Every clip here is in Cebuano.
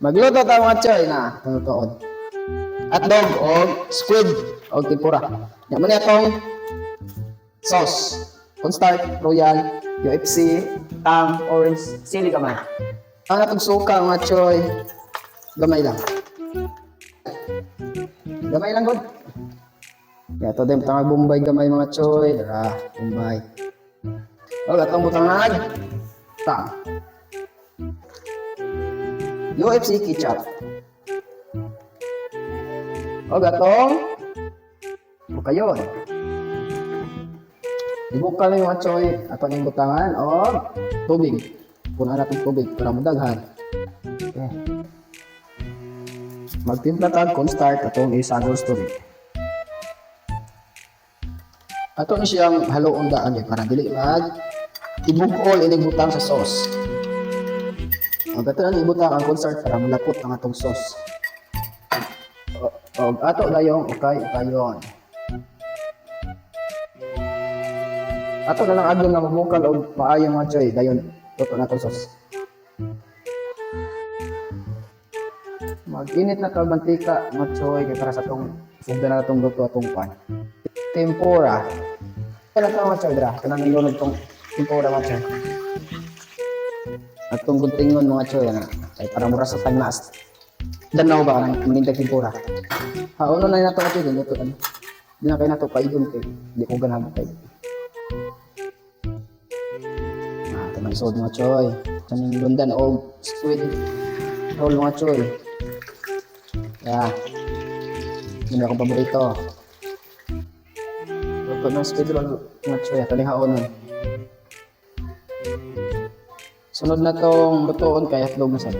Magluto ta, mga choy, na tuod. Hotdog o squid o tempura. Nya mo ni atong sauce. Cornstarch, Royal, UFC, Tang, Orange, sili gamay. Ang atong suka, mga choy, gamay lang. Gamay lang god. Ya to din butangag Bombay gamay, mga choy, dara Bombay. Og atong butangag Tang. UFC ketchup. O atong bukayon. Ibukal na yung mga choy, ato ning butangan og tubig. Punan natin tubig para mudaghan. Okay. Magtimpla tag cornstarch, atong isagol sa tubig. Ato ni siyang haloon daan eh, para dili mag ibukol ining butang sa sauce. Og ato na ibutang ang cornstarch para mulapot ang atong sauce. Og ato dayong ukay ukayon. Ato na lang adto nga mamukal og maayo, mga choy, dayon luto na atong sauce. Mag-init na tong mantika, mga choy, kay para sa atong sugdan na atong luto atong pan. Tempura. Wala ta, mga choy, dra. Kanang nilunod tong tempura, mga choy. Atong guntingon, mga choy, na kay para mura sa tagnas. Danaw ba nang manintag tempura. Ha, uno na nato ato luto ano. Di na kay nato paigon kay di ko ganahan kay. Ah, tamang sod, mga choy. Kaning lundan og squid roll, mga choy. Yeah. Yun akong paborito. Luto ng squid roll, mga choy. Ato ni haonon. Sunod na tong lutoon kay hotdog na sad.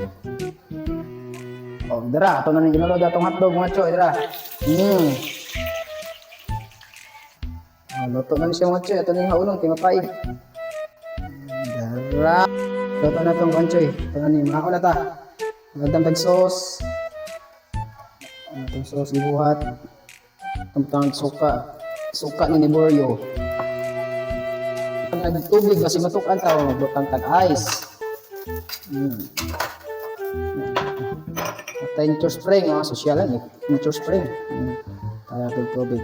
Oh, dara, ato na ning ginulod atong hotdog, mga choy, dara. Oh, luto na ni siya, mga choy, ato ning haonon kay mapaig. Dara. Luto na tong kanchoy. Ito na ni, mga na ta. Magandang tag sauce. Atong sauce gibuhat. Atong suka. Suka ni Boryo. Nagtubig kasi matukan ta magbutang tag ice. At nature spring, oh, sosyalan eh. Nature spring. Kaya tubig.